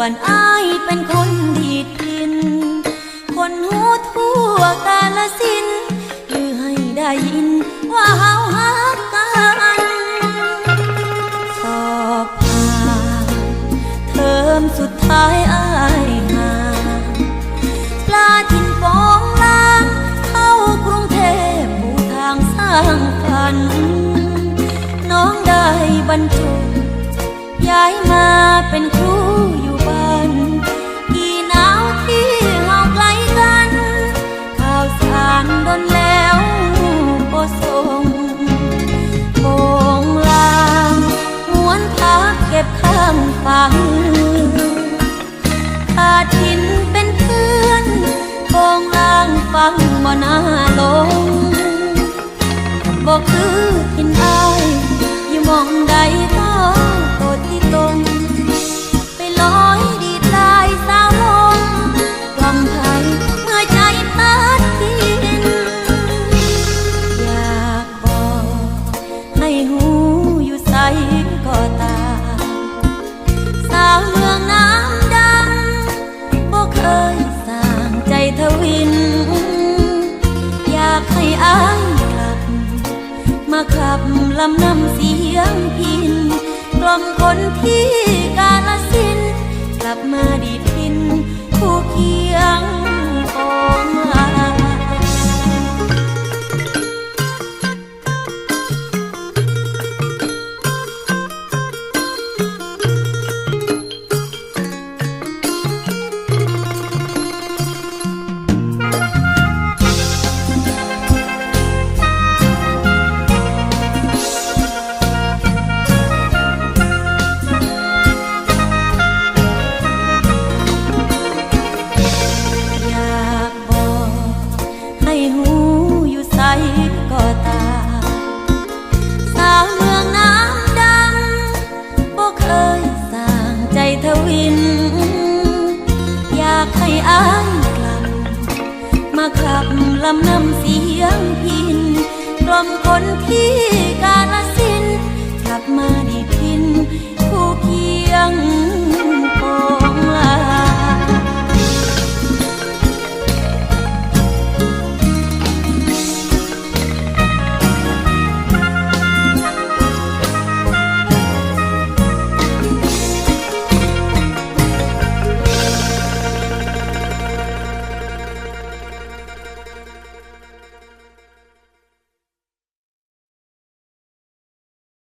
ວັນອ້າຍເປັນຄົນດີດດິນ ຄົນຮູ້ທົ່ວກາລະສິນ ຫຼືໃຫ້ໄດ້ຍິນວ່າເຮົາຮັກກັນ. ສອບຜ່ານເທີມສຸດທ້າຍອ້າຍຫາ ກາລະສິນປອງລາງ ເຂົ້າກຸງເທບປູທາງສ້າງຝັນ ນ້ອງໄດ້ບັນຈຸ ຍ້າຍມາເປັນຄູຢູ່ບ້ານ ທີ່ໜາວທີ່ເຮົາໄກກັນ ຂ່າວສານດົນແລ້ວບໍ່ສົ່ງ ໂປງລາງ ຫວນພາບເກັບຄ້າງຝັງ ຂາດຖິ່ນເປັນເພື່ອນ ໂປງລາງຟັງບໍ່ໜ້າລົງ ບໍ່ຄືຖິ່ນອ້າຍ ຢູ່ໝ່ອງໃດກໍໂຕທີ່ຕົງ ໄປລອຍດີດລາຍສາວລົງ ກລ່ອມໄພເມື່ອໃຈຕັດດິນ ຢາກບອກໃຫ້ຮູ້ຢູ່ໃສກໍຕາມ ສາວເມືອງນ້ຳດຳ ບໍ່ເຄີຍສ້າງໃຈທະວິນ ຢາກໃຫ້ອ້າຍກັບ ມາຂັບລຳນຳສຽງພິນ ກລ່ອມຄົນທີ່ກາລະສິນ ກັບມາດີດດິນ ຄູ່ຄຽງປອງລາງ. ຢາກບອກໃຫ້ຮູ້ຢູ່ໃສກໍຕາມ ສາວເມືອງນ້ຳດຳ ບໍ່ເຄີຍສ້າງໃຈທະວິນ ຢາກໃຫ້ອ້າຍກັບ ມາຂັບລຳນຳສຽງພິນ ກລ່ອມຄົນທີ່ກາລະສິນ ກັບມາດີດດິນ ຄູ່ຄຽງ